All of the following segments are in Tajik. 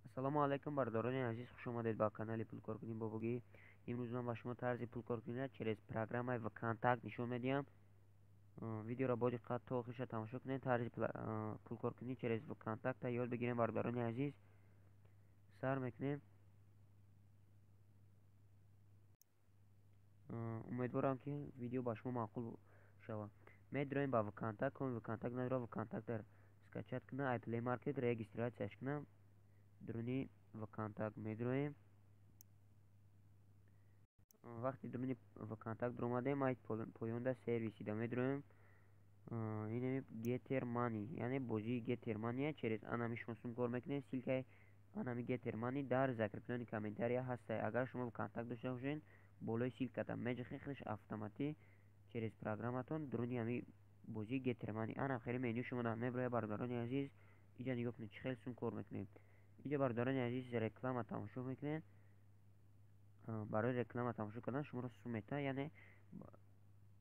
Ассалому алайкум, бародарони азиз, хуш омадед ба канали Пулкоркунӣ Бобогӣ. Имрӯз ман ба шумо тарзи пулкоркуниро через программаи ВКонтакт нишон медиҳам. Видеоро бо диққат то охирша тамошо кунед. Тарзи пулкоркунӣ через ВКонтактро ёд бигирем, бародарони азиз. Сар мекунем. Умедворам, ки видео ба шумо маъқул шавад. Медроем ба ВКонтакт, ком ВКонтакт надорад, ВКонтактро скачать кунад, ай Play Market регистрацияш кунам. Дуруни ВКонтакт медроем. Вақти дуруни ВКонтакт дуромадем, ай поёнда сервисида медроем. Инами Getter Money, яъне бозии Getter Money через анами шумо сум кор мекунед. Ссылкаи анами Getter Money дар закреплённый комментария ҳаста. Агар шумо ВКонтакт дошта бошед, болои ссылката меҷахед, худаш автоматӣ через программатон дуруни ҳами бозии Getter Money ана хеле меню шумо меброяд, бародарони азиз. Иҷа нигоҳ кунед, чӣ хел сум кор мекунем. Иҷа, бародарони азиз, реклама тамошо мекунед. Барои реклама тамошо кардан шуморо сум метаҳад, яъне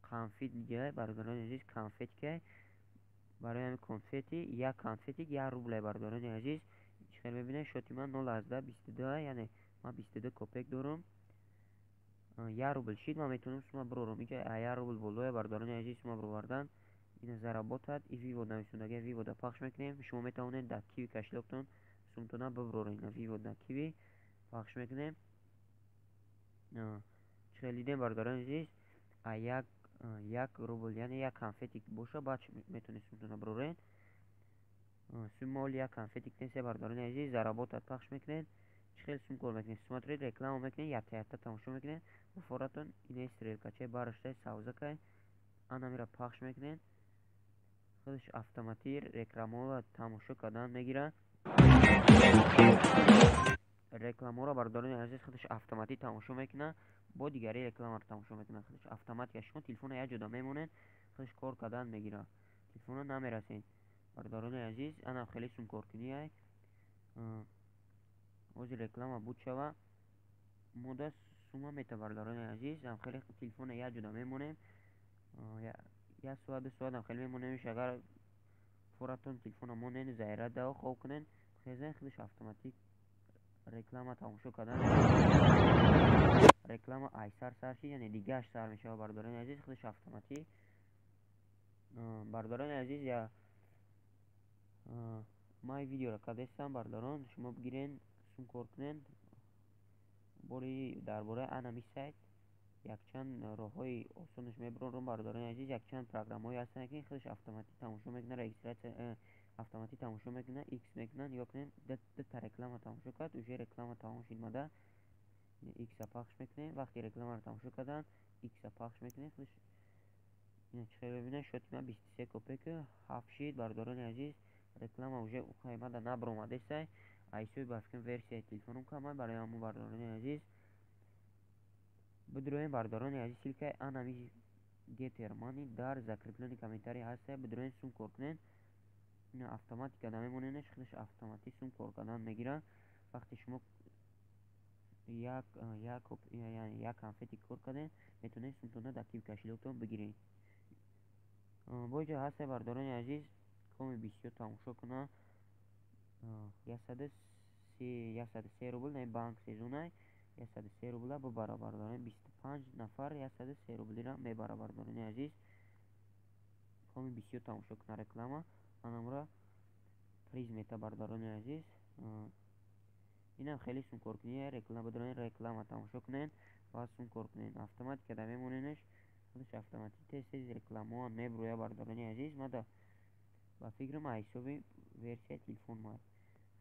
конфет ҷай, бародарони азиз, конфетикай. Барои ҳамин конфети як конфетик 1 рублай, бародарони азиз. Чӣ хел мебинед, счёти ман 0,22, яъне ман 22 копек дорам. 1 рубл шид, ман метавонам сума бирорам. Иҷа 1 рубл болоя, бародарони азиз, сума бировардан. Ина заработать и вывод нависондагия, вывода пахш мекунем. Шумо метавонед дар Киви кошелёктон сумтона биброред. Ина вывод на Киви пахш мекунем. Чӣ хел дидем, бародарони азиз, 1 рубл, яъне як конфетик боша, баъд метавонед сумтона бироред. Суми оли як конфетик нест, бародарони азиз. Заработать пахш мекунед. Чӣ хел сум кор мекунед? Смотреть реклама мекунед, якта якта тамошо мекунед. Буфоратон ина стрелкачаи бараштаи савзакай, анамира пахш мекунед, худаш автоматӣ рекламаро тамошо кардан мегирад. Рекламаро, бародарони азиз, худаш автоматӣ тамошо мекунад, бо дигари рекламаро тамошо мекунад худаш автоматика. Шумо телефонро як ҷода мемонед, худаш кор кардан мегирад, телефонро намерасед, бародарони азиз. Ана хеле сумкоркунӣ. Ҳозир реклама буд шава, мода сума мета, бародарони азиз. Хеле телефонро як ҷода мемонем, як соат, 2 соат ам хеле мемонемш. Агар форатон телефонро монен, заряда хоб кунен, хезен, худаш автоматик реклама тамошо кардан. Реклама айсар сар шид, яъне дигаш сар мешавад, бародарони азиз, худаш автоматӣ. Бародарони азиз, я ман видеоро кардастам, бародарон, шумо бигирен, сум кор кунен. Бори дар бораи анами сайт якчанд роҳҳои осонаш мебарорам, бародарони азиз. Якчанд программаҳое ҳастанд, ки худаш автоматӣ тамошо мекунад, регистрация автоматӣ тамошо мекунад, икс мекунад. Нигоҳ кунед, дута реклама тамошо кард, уже реклама тамом шид. Мада икса пахш мекунем. Вақти рекламаро тамошо кардан, икса пахш мекунем, худаш чӣ хел мебинед, счёти ман 23 копеку 7 шид, бародарони азиз. Реклама уже мада набаромадесай, айсои ба фикрам версияи телефоном камай. Барои ҳамон, бародарони азиз, бидроем. Бародарони азиз, ссылкаи анами Getter Money дар закреплённый комментарий ҳаста, бидроен, сум кор кунед. Автоматика да мемоненаш, худаш автоматӣ сум кор кардан мегирад. Вақте шумо як як яъне як конфетик кор кардем, метавонед сумтона дар Киви кошелёктон бигиред. Бо иҷо ҳаста, бародарони азиз, коми бисёр тамошо кунад, 103 рубл. На банк сезонай 103 рубла бибара, бародарони, 25 нафар 103 рублира мебара, бародарони азиз. Коми бисёр тамошо кунад реклама, анамра приз мета, бародарони азиз. Инам хеле сумкоркунӣ. Реклама бидорен, реклама тамошо кунед ва сумкор кунед. Автоматика да мемоненаш, худаш автоматик тез тез рекламаҳоам мебурӯяд, бародарони азиз. Мада ба фикрам аз ҳисоби версияи телефон май.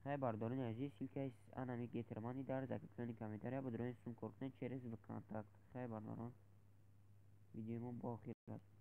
Хай, бародарони азиз, ссылкаи анами Getter Money дар закреплённый комментария, бидорен, сум кор кунед через ВКонтакт. Хай, бародарон, видеои мо бо охир расид.